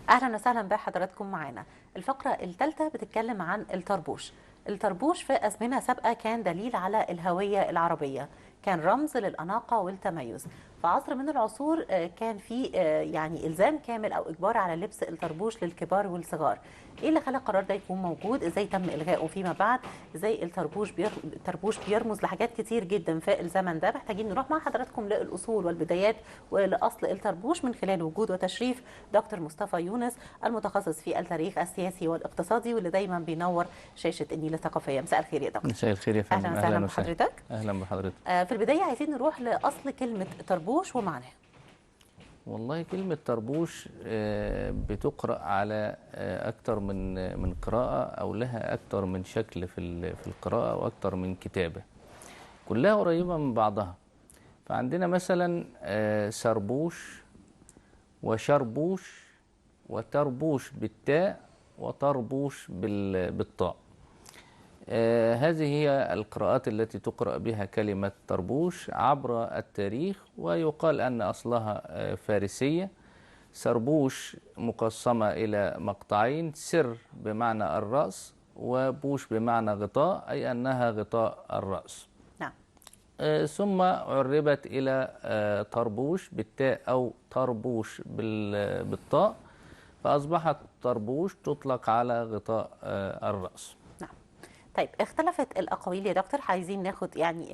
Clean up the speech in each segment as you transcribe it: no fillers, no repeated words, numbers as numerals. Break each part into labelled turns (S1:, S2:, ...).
S1: اهلا وسهلا بحضراتكم معانا. الفقرة الثالثة بتتكلم عن الطربوش. الطربوش في ازمنة سابقه كان دليل على الهوية العربية، كان رمز للاناقه والتميز. في عصر من العصور كان في يعني الزام كامل او اجبار على لبس الطربوش للكبار والصغار. ايه اللي خلى القرار ده يكون موجود؟ ازاي تم الغائه فيما بعد؟ ازاي الطربوش بيرمز لحاجات كتير جدا في الزمن ده؟ محتاجين نروح مع حضراتكم للاصول والبدايات ولاصل الطربوش من خلال وجود وتشريف دكتور مصطفى يونس، المتخصص في التاريخ السياسي والاقتصادي، واللي دايما بينور شاشة النيل الثقافيه. مساء الخير يا دكتور.
S2: مساء الخير يا فندم.
S1: اهلا وسهلا بحضرتك.
S2: اهلا بحضرتك.
S1: في البداية عايزين نروح لاصل كلمة طربوش ومعناها.
S2: والله كلمة طربوش بتقرأ على أكتر من قراءة، أو لها أكتر من شكل في القراءة، وأكتر من كتابة، كلها قريبة من بعضها. فعندنا مثلا سربوش وشربوش وتربوش بالتاء وطربوش بالطاء. هذه هي القراءات التي تقرأ بها كلمة طربوش عبر التاريخ، ويقال أن أصلها فارسية. سربوش مقسمة إلى مقطعين، سر بمعنى الرأس وبوش بمعنى غطاء، أي أنها غطاء الرأس.
S1: نعم.
S2: ثم عربت إلى طربوش بالتاء أو طربوش بالطاء، فأصبحت طربوش تطلق على غطاء الرأس.
S1: نعم. طيب اختلفت الأقاويل يا دكتور، عايزين ناخد يعني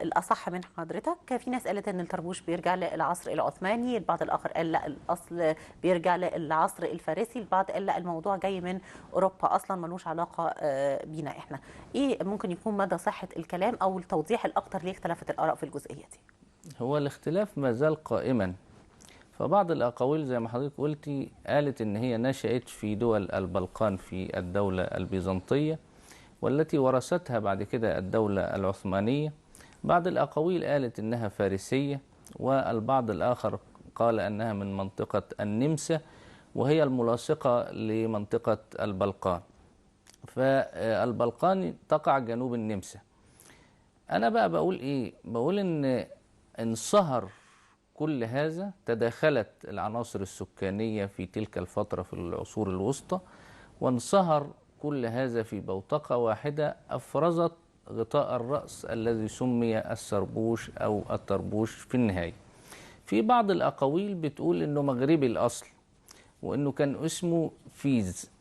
S1: الأصح من حضرتك. في ناس قالت أن الطربوش بيرجع للعصر العثماني، البعض الآخر قال لا الأصل بيرجع للعصر الفارسي، البعض قال لا الموضوع جاي من أوروبا أصلا ملوش علاقة بينا إحنا. إيه ممكن يكون مدى صحة الكلام أو التوضيح الأكتر ليه اختلفت الآراء في الجزئية دي؟
S2: هو الاختلاف ما زال قائما. فبعض الأقاويل زي ما حضرتك قلتي قالت إن هي نشأت في دول البلقان في الدولة البيزنطية، والتي ورثتها بعد كده الدولة العثمانية. بعض الأقاويل قالت إنها فارسية، والبعض الآخر قال أنها من منطقة النمسا، وهي الملاصقة لمنطقة البلقان. فالبلقان تقع جنوب النمسا. أنا بقى بقول إيه؟ بقول إن انصهر كل هذا، تداخلت العناصر السكانية في تلك الفترة في العصور الوسطى، وانصهر كل هذا في بوتقة واحدة أفرزت غطاء الرأس الذي سمي السربوش أو الطربوش في النهاية. في بعض الأقاويل بتقول إنه مغربي الأصل، وإنه كان اسمه فيز،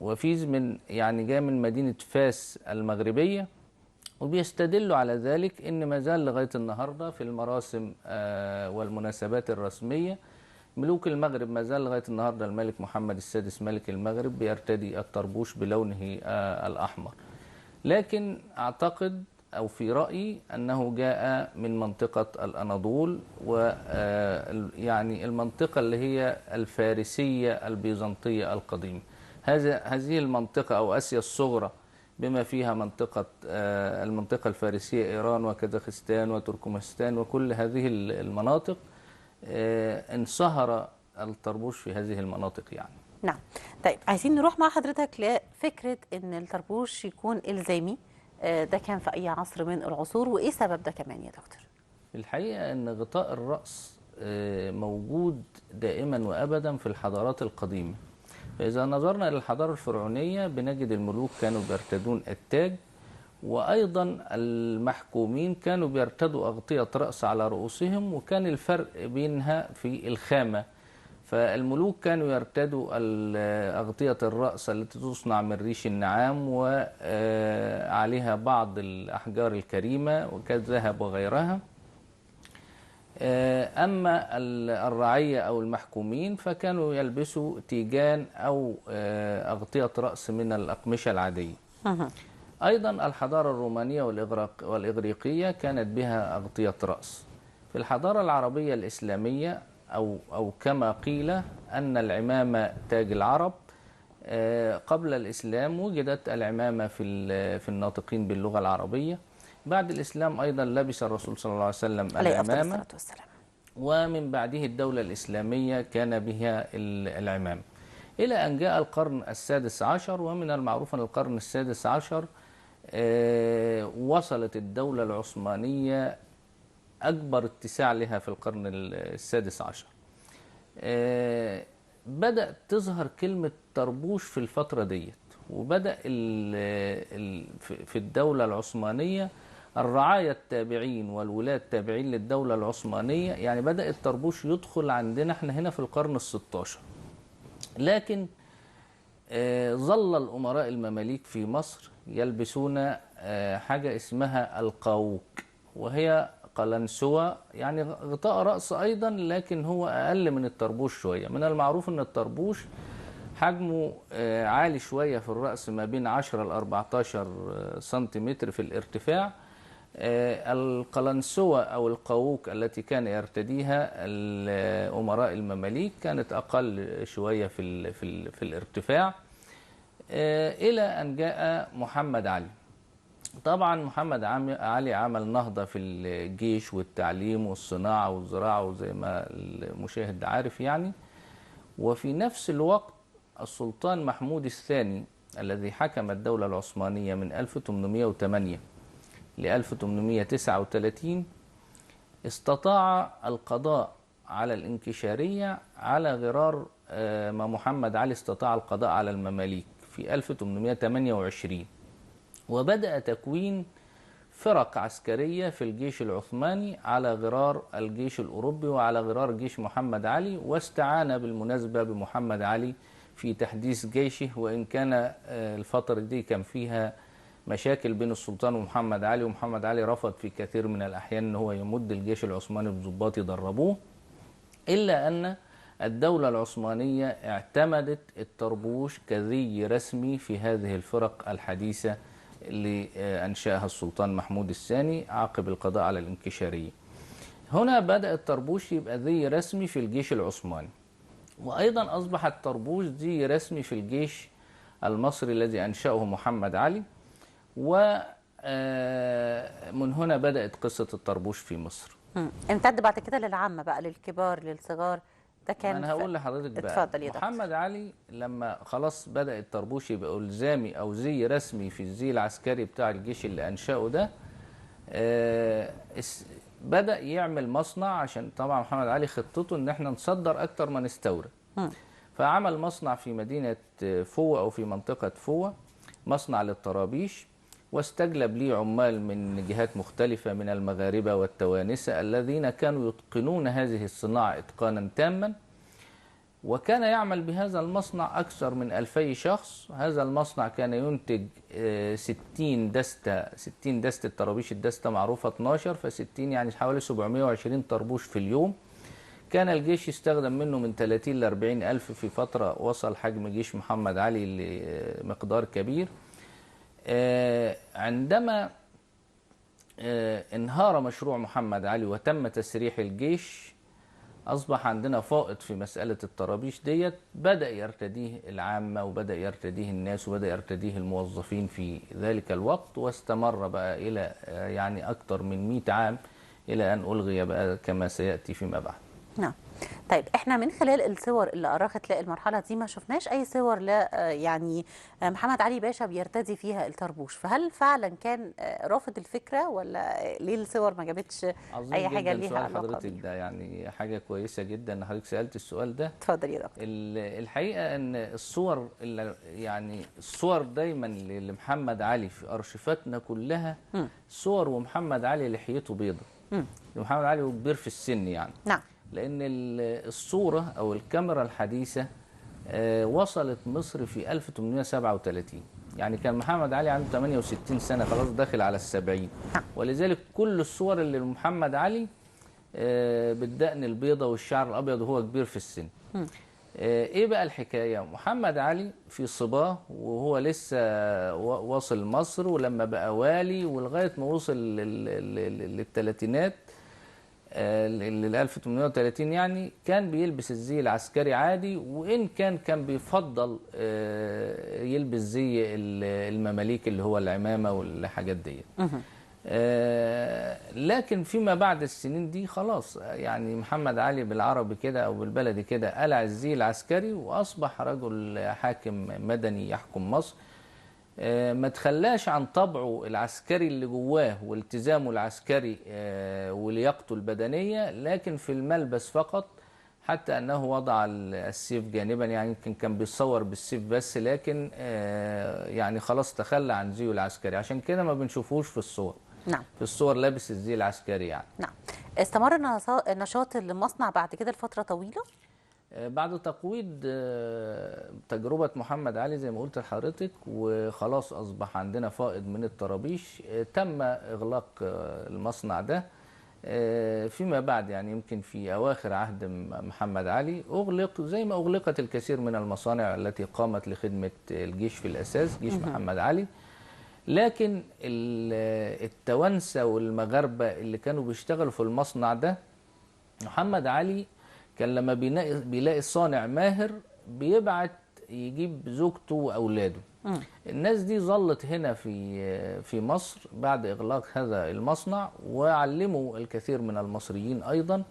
S2: وفيز من يعني جاء من مدينة فاس المغربية. وبيستدلوا على ذلك إن ما زال لغاية النهاردة في المراسم والمناسبات الرسمية ملوك المغرب، ما زال لغاية النهاردة الملك محمد السادس ملك المغرب بيرتدي الطربوش بلونه الأحمر. لكن أعتقد أو في رأيي أنه جاء من منطقة الأناضول، ويعني المنطقة اللي هي الفارسية البيزنطية القديمة. هذه المنطقة أو آسيا الصغرى بما فيها منطقة المنطقة الفارسية، إيران وكازاخستان وتركمستان وكل هذه المناطق، انصهر الطربوش في هذه المناطق يعني.
S1: نعم. طيب عايزين نروح مع حضرتك لفكرة ان الطربوش يكون إلزامي، ده كان في أي عصر من العصور، وإيه سبب ده كمان يا دكتور؟
S2: الحقيقة ان غطاء الرأس موجود دائما وأبدا في الحضارات القديمة. فإذا نظرنا إلى الحضارة الفرعونية بنجد الملوك كانوا بيرتدون التاج، وأيضا المحكومين كانوا بيرتدوا أغطية رأس على رؤوسهم، وكان الفرق بينها في الخامة. فالملوك كانوا يرتدوا أغطية الرأس التي تصنع من ريش النعام وعليها بعض الأحجار الكريمة وكالذهب وغيرها. أما الرعية أو المحكومين فكانوا يلبسوا تيجان أو أغطية رأس من الأقمشة العادية. أيضا الحضارة الرومانية والإغريقية كانت بها أغطية رأس. في الحضارة العربية الإسلامية أو كما قيل أن العمامة تاج العرب، قبل الإسلام وجدت العمامة في الناطقين باللغة العربية. بعد الإسلام أيضا لبس الرسول صلى الله عليه وسلم العمامة، ومن بعده الدولة الإسلامية كان بها العمامة، إلى أن جاء القرن السادس عشر. ومن المعروف أن القرن السادس عشر وصلت الدولة العثمانية أكبر اتساع لها في القرن السادس عشر. بدأ تظهر كلمة طربوش في الفترة ديت، وبدأ في الدولة العثمانية الرعايا التابعين والولاة التابعين للدولة العثمانية، يعني بدأ الطربوش يدخل عندنا احنا هنا في القرن الستاشر. لكن ظل الأمراء المماليك في مصر يلبسون حاجة اسمها القاووق، وهي قلنسوة، يعني غطاء رأس أيضا، لكن هو أقل من الطربوش شوية. من المعروف أن الطربوش حجمه عالي شوية في الرأس، ما بين 10 ل 14 سنتيمتر في الارتفاع. القلنسوة أو القاووق التي كان يرتديها الأمراء المماليك كانت أقل شوية في الارتفاع، إلى أن جاء محمد علي. طبعا محمد علي عمل نهضة في الجيش والتعليم والصناعة والزراعة، وزي ما المشاهد عارف يعني. وفي نفس الوقت السلطان محمود الثاني الذي حكم الدولة العثمانية من 1808 ل 1839 استطاع القضاء على الانكشارية على غرار ما محمد علي استطاع القضاء على المماليك في 1828، وبدأ تكوين فرق عسكرية في الجيش العثماني على غرار الجيش الأوروبي وعلى غرار جيش محمد علي، واستعان بالمناسبة بمحمد علي في تحديث جيشه، وإن كان الفترة دي كان فيها مشاكل بين السلطان ومحمد علي، ومحمد علي رفض في كثير من الأحيان أن هو يمد الجيش العثماني بضباط يدربوه، إلا أن الدولة العثمانية اعتمدت الطربوش كذي رسمي في هذه الفرق الحديثة اللي أنشأها السلطان محمود الثاني عقب القضاء على الانكشارية. هنا بدأ الطربوش يبقى ذي رسمي في الجيش العثماني، وأيضا أصبح الطربوش ذي رسمي في الجيش المصري الذي أنشأه محمد علي، ومن هنا بدأت قصة الطربوش في مصر.
S1: امتد بعد كده للعامة بقى، للكبار للصغار. ده كان
S2: أنا هقول لحضرتك بقى.
S1: اتفضل يا دكتور.
S2: محمد علي لما خلاص بدأ الطربوش يبقى إلزامي أو زي رسمي في الزي العسكري بتاع الجيش اللي أنشأه ده، بدأ يعمل مصنع، عشان طبعا محمد علي خطته إن احنا نصدر أكتر ما نستورد. فعمل مصنع في مدينة فوة أو في منطقة فوة، مصنع للطرابيش، واستجلب ليه عمال من جهات مختلفة من المغاربة والتوانسة الذين كانوا يتقنون هذه الصناعة إتقانا تاما. وكان يعمل بهذا المصنع أكثر من 2000 شخص. هذا المصنع كان ينتج 60 دستة، 60 دستة طرابيش، الدستة معروفة 12، ف60 يعني حوالي 720 طربوش في اليوم. كان الجيش يستخدم منه من 30 ل 40 ألف في فترة وصل حجم جيش محمد علي لمقدار كبير. عندما انهار مشروع محمد علي وتم تسريح الجيش، أصبح عندنا فائض في مسألة الطرابيش ديت، بدأ يرتديه العامة وبدأ يرتديه الناس وبدأ يرتديه الموظفين في ذلك الوقت، واستمر بقى إلى يعني أكثر من 100 عام إلى أن ألغي بقى كما سيأتي فيما بعد.
S1: نعم. طيب احنا من خلال الصور اللي أرخت للمرحلة دي ما شفناش أي صور لا يعني محمد علي باشا بيرتدي فيها الطربوش، فهل فعلا كان رافض الفكرة ولا ليه الصور ما جابتش أي حاجة ليها علاقة؟
S2: حضرتك ده يعني حاجة كويسة جدا ان حضرتك سألت السؤال ده.
S1: اتفضل يا دكتور.
S2: الحقيقة ان الصور اللي يعني الصور دايما لمحمد علي في أرشيفاتنا كلها صور ومحمد علي لحيته بيضة. محمد علي وكبير في السن يعني.
S1: نعم.
S2: لأن الصورة أو الكاميرا الحديثة وصلت مصر في 1837، يعني كان محمد علي عنده 68 سنة، خلاص داخل على 70، ولذلك كل الصور اللي لمحمد علي بالدقن البيضة والشعر الأبيض وهو كبير في السن. إيه بقى الحكاية؟ محمد علي في صباه وهو لسه واصل مصر، ولما بقى والي ولغاية ما وصل للثلاثينات لل 1830 يعني كان بيلبس الزي العسكري عادي، وإن كان بيفضل يلبس زي المماليك اللي هو العمامة والحاجات دي. لكن فيما بعد السنين دي خلاص يعني محمد علي بالعربي كده أو بالبلدي كده قلع الزي العسكري وأصبح رجل حاكم مدني يحكم مصر. ما تخلاش عن طبعه العسكري اللي جواه والتزامه العسكري ولياقته البدنية، لكن في الملبس فقط، حتى أنه وضع السيف جانبا، يعني يمكن كان بيتصور بالسيف بس، لكن يعني خلاص تخلى عن زيه العسكري، عشان كده ما بنشوفوش في الصور.
S1: نعم.
S2: في الصور لابس الزي العسكري يعني.
S1: نعم. استمر نشاط المصنع بعد كده لفترة طويلة؟
S2: بعد تقويض تجربة محمد علي زي ما قلت لحضرتك، وخلاص أصبح عندنا فائض من الطرابيش، تم إغلاق المصنع ده فيما بعد، يعني يمكن في أواخر عهد محمد علي أغلق، زي ما أغلقت الكثير من المصانع التي قامت لخدمة الجيش في الأساس، جيش محمد علي. لكن التوانسة والمغاربة اللي كانوا بيشتغلوا في المصنع ده، محمد علي كان لما بيلاقي صانع ماهر بيبعت يجيب زوجته وأولاده. الناس دي ظلت هنا في مصر بعد إغلاق هذا المصنع، وعلموا الكثير من المصريين أيضا،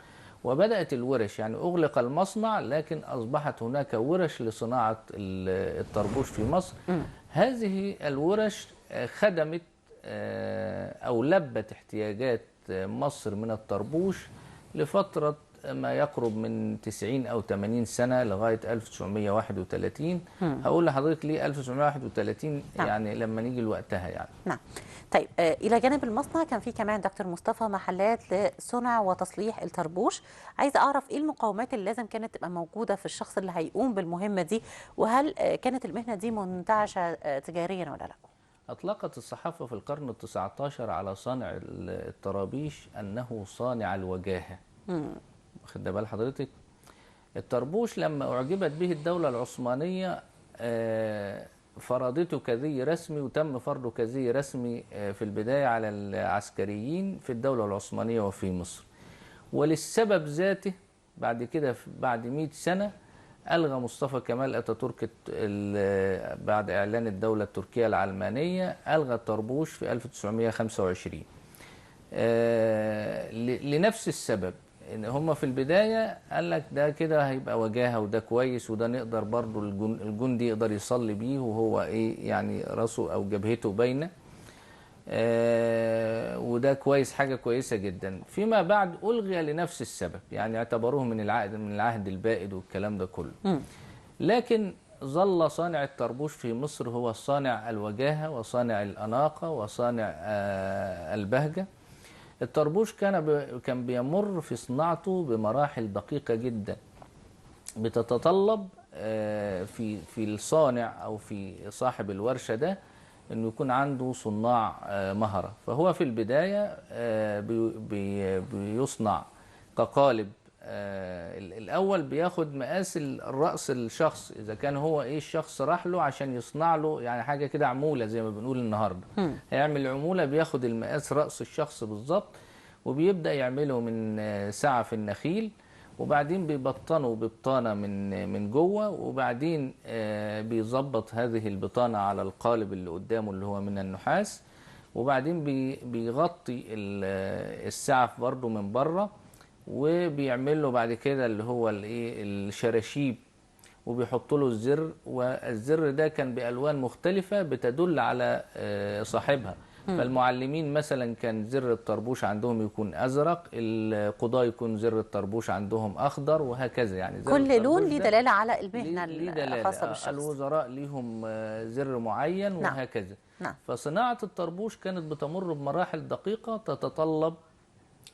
S2: وبدأت الورش. يعني أغلق المصنع لكن أصبحت هناك ورش لصناعة الطربوش في مصر. هذه الورش خدمت أو لبت احتياجات مصر من الطربوش لفترة ما يقرب من 90 أو 80 سنة لغاية 1931. هقول لحضرتك ليه 1931.
S1: نعم.
S2: يعني لما نيجي لوقتها يعني.
S1: نعم. طيب، إلى جانب المصنع كان في كمان دكتور مصطفى محلات لصنع وتصليح الطربوش. عايزة أعرف إيه المقومات اللي لازم كانت تبقى موجودة في الشخص اللي هيقوم بالمهمة دي، وهل كانت المهنة دي منتعشة تجاريا ولا لا؟
S2: أطلقت الصحافة في القرن ال19 على صانع الطرابيش أنه صانع الوجاهة. واخد بال حضرتك؟ الطربوش لما أعجبت به الدولة العثمانية فرضته كزي رسمي، وتم فرضه كزي رسمي في البداية على العسكريين في الدولة العثمانية وفي مصر. وللسبب ذاته بعد كده بعد 100 سنة ألغى مصطفى كمال أتاتورك بعد إعلان الدولة التركية العلمانية، ألغى الطربوش في 1925 لنفس السبب. إن هم في البداية قال لك ده كده هيبقى وجاهة وده كويس وده نقدر برضو الجندي يقدر يصلي بيه وهو إيه يعني راسه أو جبهته باينة، وده كويس، حاجة كويسة جدا. فيما بعد ألغي لنفس السبب، يعني اعتبروه من العهد البائد والكلام ده كله. لكن ظل صانع الطربوش في مصر هو صانع الوجاهة وصانع الأناقة وصانع البهجة. الطربوش كان بيمر في صناعته بمراحل دقيقة جدا، بتتطلب في الصانع أو في صاحب الورشة ده إنه يكون عنده صناع مهرة. فهو في البداية بيصنع كقالب. الأول بياخد مقاس الرأس الشخص، إذا كان هو إيه الشخص راح له عشان يصنع له يعني حاجة كده عمولة زي ما بنقول النهاردة. هيعمل عمولة بياخد المقاس رأس الشخص بالظبط، وبيبدأ يعمله من سعف النخيل، وبعدين بيبطنه ببطانة من جوه، وبعدين بيظبط هذه البطانة على القالب اللي قدامه اللي هو من النحاس، وبعدين بيغطي السعف برضه من بره، وبيعمل له بعد كده اللي هو الايه الشراشيب، وبيحط له الزر، والزر ده كان بألوان مختلفة بتدل على صاحبها. فالمعلمين مثلا كان زر الطربوش عندهم يكون أزرق، القضاة يكون زر الطربوش عندهم أخضر، وهكذا. يعني زر
S1: كل لون ليه دلالة على المهنة الخاصة بالشخص.
S2: الوزراء ليهم زر معين. نعم. وهكذا. نعم. فصناعة الطربوش كانت بتمر بمراحل دقيقة تتطلب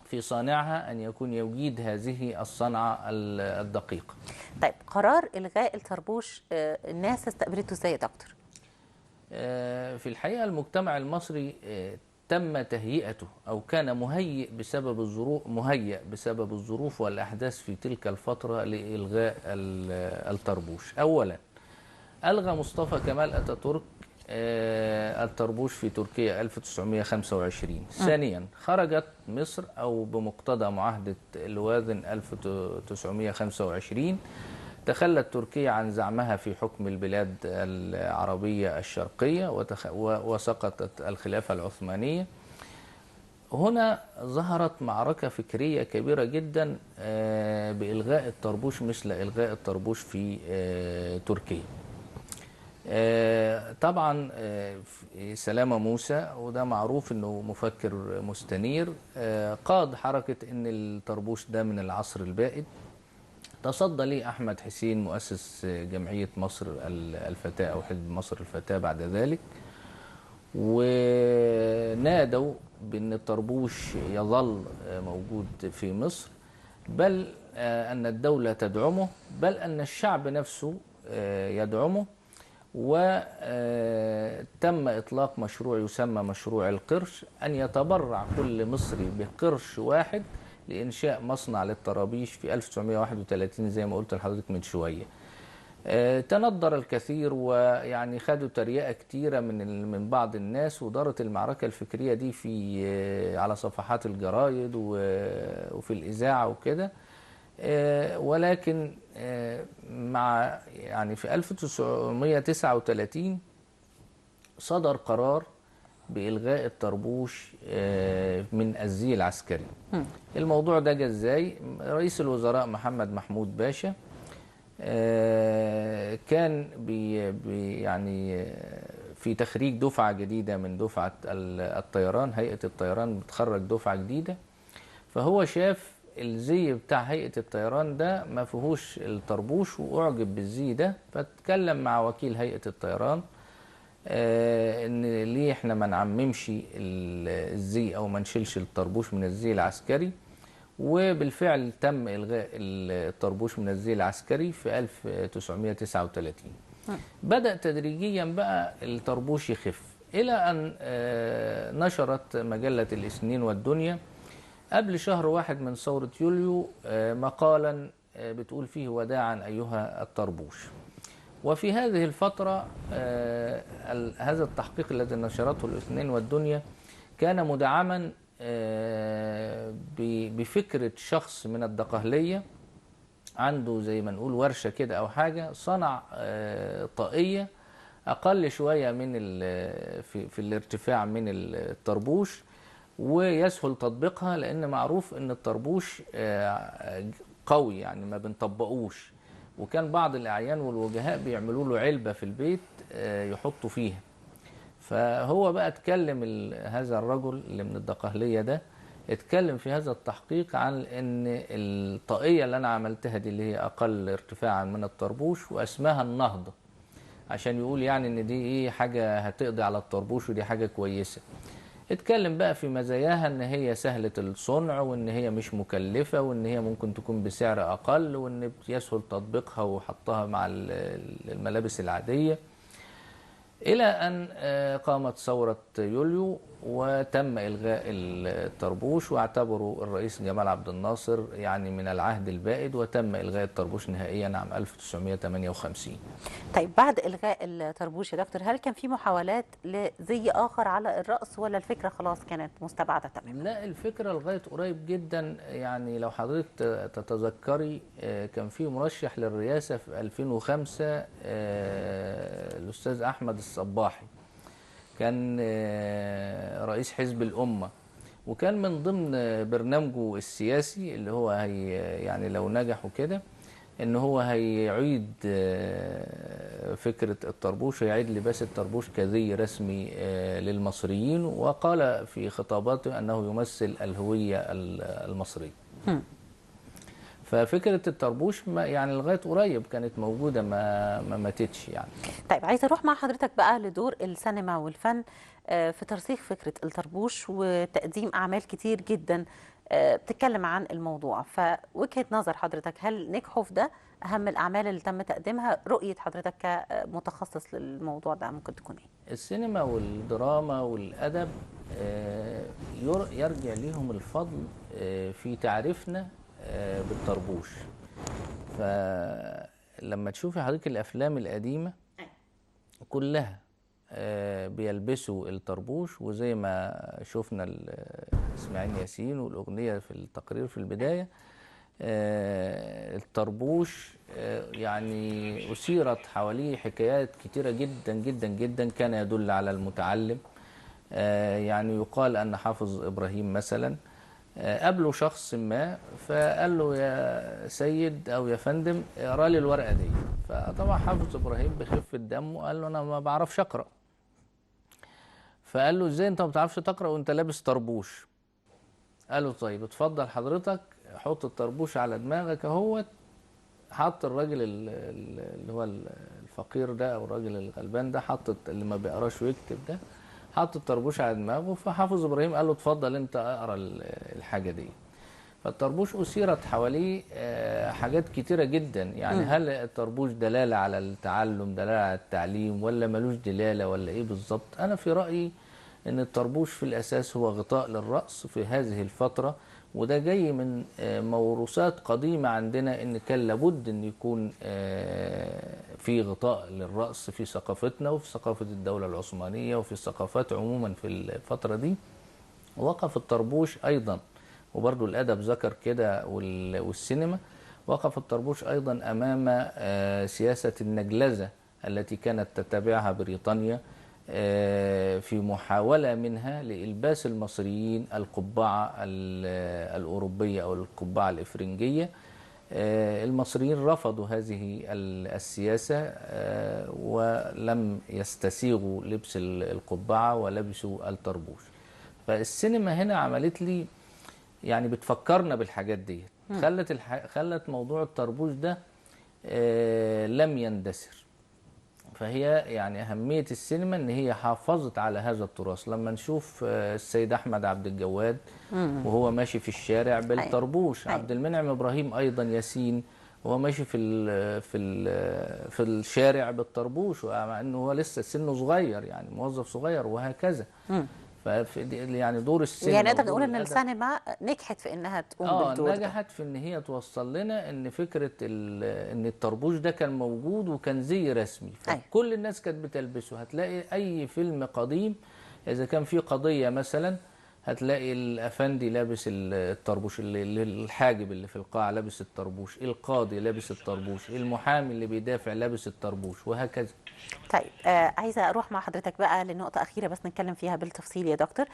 S2: في صانعها أن يكون يجيد هذه الصنعة الدقيقة.
S1: طيب، قرار إلغاء الطربوش الناس استقبلته إزاي يا دكتور؟
S2: في الحقيقة المجتمع المصري تم تهيئته أو كان مهيئ بسبب الظروف، مهيئ بسبب الظروف والأحداث في تلك الفترة لإلغاء الطربوش. أولا ألغى مصطفى كمال أتاتورك الطربوش في تركيا 1925. ثانيا خرجت مصر أو بمقتضى معاهدة لوازن 1925 تخلت تركيا عن زعمها في حكم البلاد العربية الشرقية، وسقطت الخلافة العثمانية. هنا ظهرت معركة فكرية كبيرة جدا بإلغاء الطربوش مثل إلغاء الطربوش في تركيا. طبعا سلامة موسى، وده معروف انه مفكر مستنير، قاد حركة ان الطربوش ده من العصر البائد. تصدى ليه أحمد حسين مؤسس جمعية مصر الفتاة أو حزب مصر الفتاة بعد ذلك، ونادوا بأن الطربوش يظل موجود في مصر، بل أن الدولة تدعمه، بل أن الشعب نفسه يدعمه. وتم إطلاق مشروع يسمى مشروع القرش، أن يتبرع كل مصري بقرش واحد لإنشاء مصنع للطرابيش في 1931 زي ما قلت لحضرتك من شوية. تندر الكثير، ويعني خدوا تريقة كتيرة من بعض الناس، ودارت المعركة الفكرية دي في على صفحات الجرايد وفي الإذاعة وكده. ولكن مع يعني في 1939 صدر قرار بإلغاء الطربوش من الزي العسكري. الموضوع ده جه ازاي؟ رئيس الوزراء محمد محمود باشا كان بي يعني في تخريج دفعة جديدة من دفعة الطيران، هيئة الطيران بتخرج دفعة جديدة، فهو شاف الزي بتاع هيئة الطيران ده ما فيهوش الطربوش، وأعجب بالزي ده، فاتكلم مع وكيل هيئة الطيران إن ليه إحنا ما نعممش الزي أو ما نشيلش الطربوش من الزي العسكري. وبالفعل تم إلغاء الطربوش من الزي العسكري في 1939. بدأ تدريجيا بقى الطربوش يخف، إلى أن نشرت مجلة الاثنين والدنيا قبل شهر واحد من ثورة يوليو مقالا بتقول فيه وداعا أيها الطربوش. وفي هذه الفترة هذا التحقيق الذي نشرته الاثنين والدنيا كان مدعما بفكرة شخص من الدقهلية عنده زي ما نقول ورشة كده أو حاجة، صنع طاقية أقل شوية من في الارتفاع من الطربوش، ويسهل تطبيقها، لأن معروف أن الطربوش قوي يعني ما بنطبقوش، وكان بعض الأعيان والوجهاء بيعملوا له علبة في البيت يحطوا فيها. فهو بقى اتكلم هذا الرجل اللي من الدقهلية ده، اتكلم في هذا التحقيق عن ان الطاقية اللي انا عملتها دي اللي هي اقل ارتفاعا من الطربوش واسمها النهضة، عشان يقول يعني ان دي ايه حاجة هتقضي على الطربوش ودي حاجة كويسة. اتكلم بقى في مزاياها، ان هي سهلة الصنع، وان هي مش مكلفة، وان هي ممكن تكون بسعر اقل، وان يسهل تطبيقها وحطها مع الملابس العادية. إلى أن قامت ثورة يوليو وتم إلغاء الطربوش، واعتبروا الرئيس جمال عبد الناصر يعني من العهد البائد، وتم إلغاء الطربوش نهائيا عام 1958.
S1: طيب بعد إلغاء الطربوش يا دكتور، هل كان في محاولات لزي آخر على الرأس، ولا الفكرة خلاص كانت مستبعدة تماما؟
S2: لا، الفكرة لغاية قريب جدا، يعني لو حضرتك تتذكري كان في مرشح للرئاسة في 2005 الأستاذ أحمد الصباحي، كان رئيس حزب الأمة، وكان من ضمن برنامجه السياسي اللي هو هي يعني لو نجح وكده ان هو هيعيد فكرة الطربوش، هيعيد لباس الطربوش كزي رسمي للمصريين، وقال في خطاباته انه يمثل الهوية المصرية. ففكرة الطربوش ما يعني لغاية قريب كانت موجودة، ما ماتتش يعني.
S1: طيب عايزة أروح مع حضرتك بقى لدور السينما والفن في ترسيخ فكرة الطربوش وتقديم أعمال كتير جدا بتتكلم عن الموضوع، فوجهة نظر حضرتك هل نجحوا في ده؟ أهم الأعمال اللي تم تقديمها، رؤية حضرتك كمتخصص للموضوع ده ممكن تكون إيه؟
S2: السينما والدراما والأدب يرجع ليهم الفضل في تعريفنا بالطربوش. فلما تشوفي حضرتك الأفلام القديمة كلها بيلبسوا الطربوش، وزي ما شفنا اسماعيل ياسين والأغنية في التقرير في البداية، الطربوش يعني أثيرت حواليه حكايات كتيرة جدا جدا جدا، كان يدل على المتعلم. يعني يقال أن حافظ إبراهيم مثلا قابله شخص ما فقال له يا سيد او يا فندم اقرا لي الورقة دي. فطبعا حافظ ابراهيم بخفة دمه قال له انا ما بعرفش اقرا. فقال له ازاي انت ما بتعرفش تقرا وانت لابس طربوش؟ قال له طيب اتفضل حضرتك حط الطربوش على دماغك اهوت. حط الراجل اللي هو الفقير ده او الراجل الغلبان ده، حط اللي ما بيقراش ويكتب ده، حط الطربوش على دماغه. فحافظ ابراهيم قال له اتفضل انت اقرا الحاجة دي. فالطربوش اثيرت حواليه حاجات كتيرة جدا، يعني هل الطربوش دلالة على التعلم، دلالة على التعليم، ولا ملوش دلالة، ولا ايه بالظبط؟ انا في رايي ان الطربوش في الاساس هو غطاء للراس في هذه الفترة، وده جاي من موروثات قديمة عندنا، ان كان لابد ان يكون في غطاء للرأس في ثقافتنا وفي ثقافة الدولة العثمانية وفي الثقافات عموما في الفترة دي. وقف الطربوش أيضا، وبرضو الأدب ذكر كده والسينما، وقف الطربوش أيضا أمام سياسة النجلزة التي كانت تتبعها بريطانيا في محاولة منها لإلباس المصريين القبعة الأوروبية أو القبعة الإفرنجية. المصريين رفضوا هذه السياسة ولم يستسيغوا لبس القبعة ولبسوا الطربوش. فالسينما هنا عملت لي يعني بتفكرنا بالحاجات دي، خلت موضوع الطربوش ده لم يندثر. فهي يعني أهمية السينما إن هي حافظت على هذا التراث. لما نشوف السيد أحمد عبد الجواد وهو ماشي في الشارع بالطربوش، عبد المنعم إبراهيم أيضا ياسين وهو ماشي في ال في ال في الشارع بالطربوش، مع إنه هو لسه سنة صغير يعني موظف صغير وهكذا. يعني دور السينما،
S1: يعني نقدر نقول ان السينما نجحت في انها تقوم بالدور ده.
S2: نجحت في ان هي توصل لنا ان فكرة ان الطربوش ده كان موجود وكان زي رسمي، فكل الناس كانت بتلبسه. هتلاقي اي فيلم قديم اذا كان في قضية مثلا هتلاقي الافندي لابس الطربوش، اللي الحاجب اللي في القاعة لابس الطربوش، القاضي لابس الطربوش، المحامي اللي بيدافع لابس الطربوش، وهكذا.
S1: طيب عايزه اروح مع حضرتك بقى لنقطة اخيرة بس نتكلم فيها بالتفصيل يا دكتور.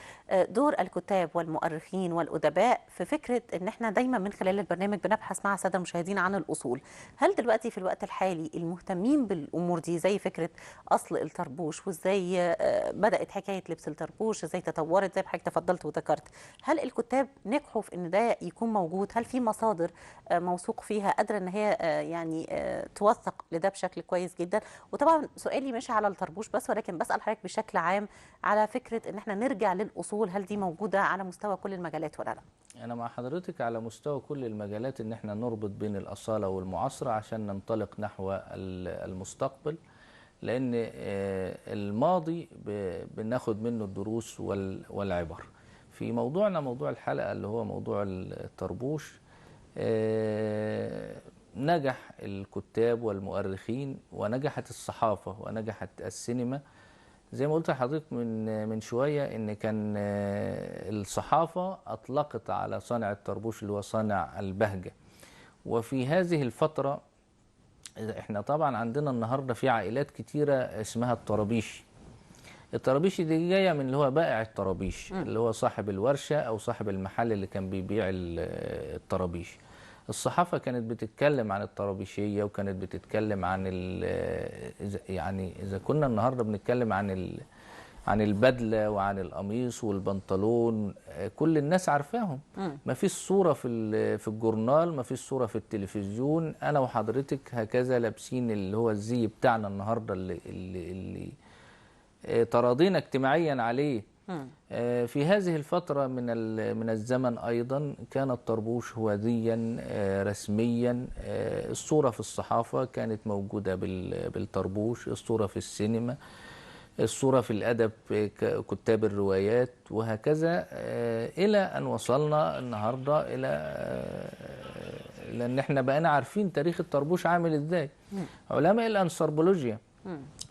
S1: دور الكتاب والمؤرخين والادباء في فكرة ان احنا دايما من خلال البرنامج بنبحث مع السادة المشاهدين عن الاصول. هل دلوقتي في الوقت الحالي المهتمين بالامور دي زي فكرة اصل الطربوش وازاي بدات حكاية لبس الطربوش، ازاي تطورت زي ما حضرتك تفضلت وذكرت، هل الكتاب نجحوا في ان ده يكون موجود؟ هل في مصادر موثوق فيها قادرة ان هي يعني توثق لده بشكل كويس جدا؟ وطبعا سؤالي مش على الطربوش بس، ولكن بسأل حضرتك بشكل عام على فكرة ان احنا نرجع للأصول، هل دي موجودة على مستوى كل المجالات ولا لا؟
S2: أنا مع حضرتك على مستوى كل المجالات ان احنا نربط بين الأصالة والمعاصرة عشان ننطلق نحو المستقبل، لأن الماضي بناخد منه الدروس والعبر. في موضوعنا، موضوع الحلقة اللي هو موضوع الطربوش، نجح الكتاب والمؤرخين ونجحت الصحافة ونجحت السينما. زي ما قلت لحضرتك من شوية إن كان الصحافة أطلقت على صانع الطربوش اللي هو صانع البهجة. وفي هذه الفترة إحنا طبعا عندنا النهاردة في عائلات كتيرة اسمها الطرابيشي. الطرابيشي دي جاية من اللي هو بائع الطرابيش، اللي هو صاحب الورشة أو صاحب المحل اللي كان بيبيع الطرابيش. الصحافة كانت بتتكلم عن الطرابيشية، وكانت بتتكلم عن يعني إذا كنا النهاردة بنتكلم عن البدلة وعن القميص والبنطلون، كل الناس عارفاهم. ما فيش صورة في الجورنال، ما فيش صورة في التلفزيون. أنا وحضرتك هكذا لابسين اللي هو الزي بتاعنا النهاردة اللي تراضينا اجتماعيا عليه. في هذه الفترة من الزمن أيضا كان الطربوش هو زيا رسميا. الصورة في الصحافة كانت موجودة بالطربوش، الصورة في السينما، الصورة في الأدب، كتاب الروايات، وهكذا، إلى أن وصلنا النهاردة إلى لأن احنا بقينا عارفين تاريخ الطربوش عامل إزاي. علماء الأنثروبولوجيا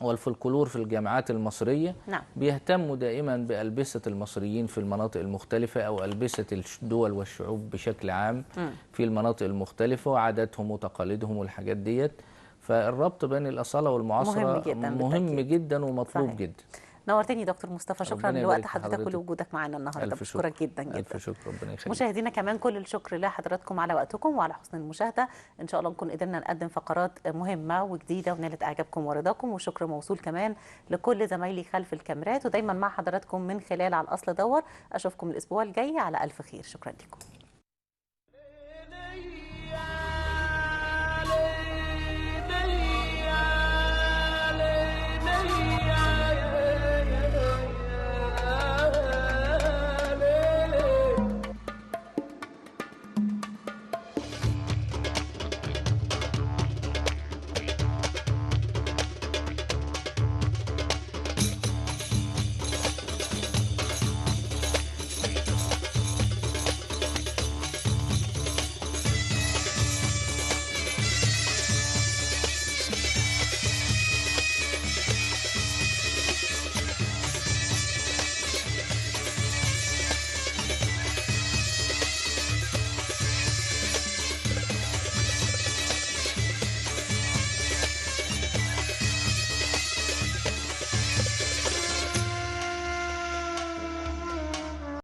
S2: والفلكلور في الجامعات المصرية بيهتموا دائما بألبسة المصريين في المناطق المختلفة، أو ألبسة الدول والشعوب بشكل عام في المناطق المختلفة، وعاداتهم وتقاليدهم والحاجات ديت. فالربط بين الأصالة والمعاصرة مهم جدا, مهم جدا ومطلوب. صحيح. جدا.
S1: نورتني دكتور مصطفى، شكرا
S2: ربنا
S1: لوقت
S2: يبارك في
S1: حضرتك
S2: حضرتك.
S1: ولوجودك معانا النهارده،
S2: ألف
S1: بشكرك
S2: شكر.
S1: جدا جدا.
S2: ألف شكر، ربنا يخليك.
S1: مشاهدينا كمان كل الشكر لحضراتكم على وقتكم وعلى حسن المشاهدة. إن شاء الله نكون قدرنا نقدم فقرات مهمة وجديدة ونالت إعجابكم ورضاكم، وشكر موصول كمان لكل زمايلي خلف الكاميرات، ودايما مع حضراتكم من خلال على الأصل دور. أشوفكم الأسبوع الجاي على ألف خير. شكرا لكم.